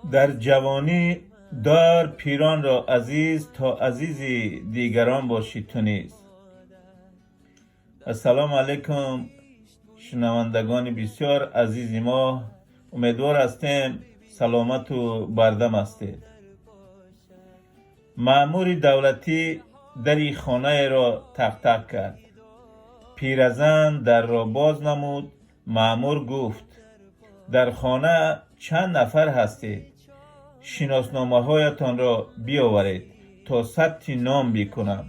Дар ҷавонӣ дор пиронро азиз, то азизи дигарон бошӣ ту низ. Ассалому алайкум, шунавандагони бисёр азизи мо. Умедвор ҳастем, саломату бардам ҳастед. Маъмури давлатӣ дари хонаеро тақ-тақ кард. Пиразан дарро боз намуд. Маъмур гуфт: «Дар хона чанд нафар ҳастед? Шиносномаҳоятонро биёваред, то сабти ном бикунам».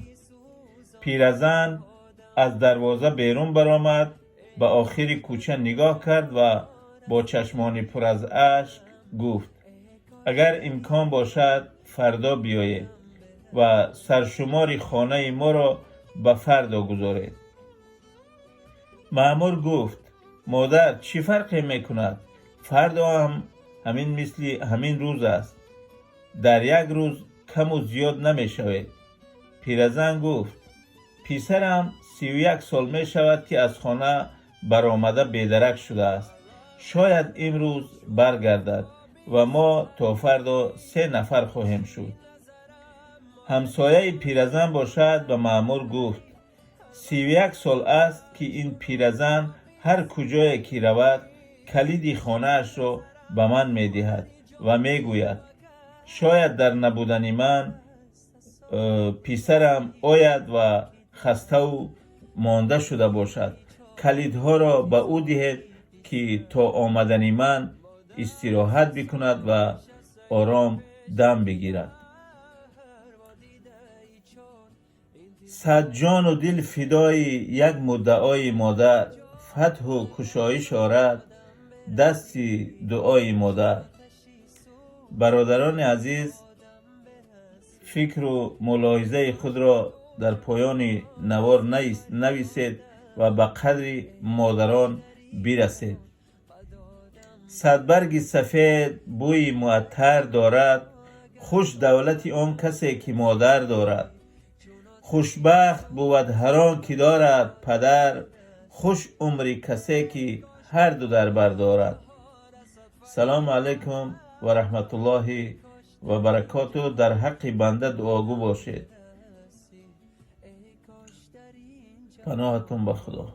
Пиразан аз дарвоза берун баромад, ба охири кӯча нигоҳ кард ва бо чашмони пур аз ашк гуфт: «Агар имкон бошад, фардо биёед ва саршумори хонаи моро ба фардо гузоред». Маъмур гуфт: «Модар, чӣ фарқе мекунад? Фардо ҳам ҳамин мисли ҳамин рӯз аст. Дар як рӯз каму зиёд намешавед». Пиразан гуфт: «Писарам 31 сол мешавад, ки аз хона баромада бедарак шудааст. Шояд имрӯз баргардад ва мо то фардо се нафар хоҳем шуд». Ҳамсояи пиразан бошад, ба маъмур гуфт: «31 сол аст, ки ин пиразан ҳар куҷое ки равад, калиди хонаашро ба ман медиҳад ва мегӯяд: шояд дар набудани ман писарам ояд ва хаставу монда шуда бошад. Калидҳоро ба ӯ диҳед, ки то омадани ман истироҳат бикунад ва ором дам бигирад». Сад ҷону дил фидои як муддаои модар, фатҳу кушоиш орад дасти дуои модар. Бародарони азиз, фикру мулоҳизаи худро дар поёни навор нависед ва ба қадри модарон бирасед. Садбарги сафед бӯи муаттар дорад, хуш давлати он касе, ки модар дорад. Хушбахт бувад ҳар он ки дорад падар, хуш умри касе, ки ҳарду дар бар дорад. Салому алайкум ва раҳматуллоҳи ва баракоту. Дар ҳаққи банда дуогӯ бошед. Паноҳатон ба Худо.